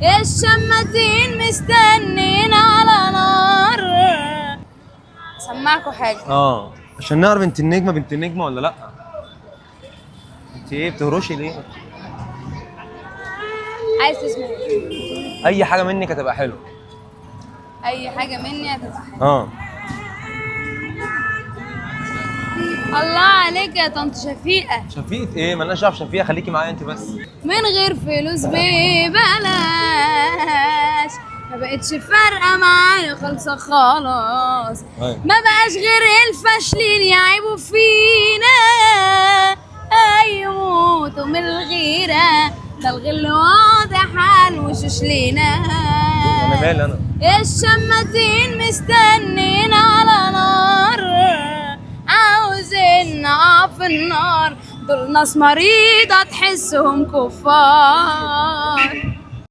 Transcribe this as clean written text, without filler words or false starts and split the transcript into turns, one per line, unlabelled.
الشماتين مستنين على نار. سمعكوا حاجة.
عشان نعرف انت النجمة بنت النجمة ولا لا. انت ايه بتهرشي ليه؟
عايز تسمع إيه؟
اي حاجة منك هتبقى حلوة.
اي حاجة مني هتبقى حلوة. الله عليك يا طنط شفيقه.
شفيقه ايه؟ مالناش دعوه بشفيقه، خليكي معايا انت بس.
من غير فلوس ببلاش، ما بقتش فارقه معايا خالصة خلاص. ما بقاش غير الفاشلين يعيبوا فينا، يموتوا من الغيرة، ده الغل واضح على الوشوش لينا.
انا مالي انا؟
الشماتين مستنين على نار، عاوزين نقع في النار، دول ناس مريضة تحسهم كفار.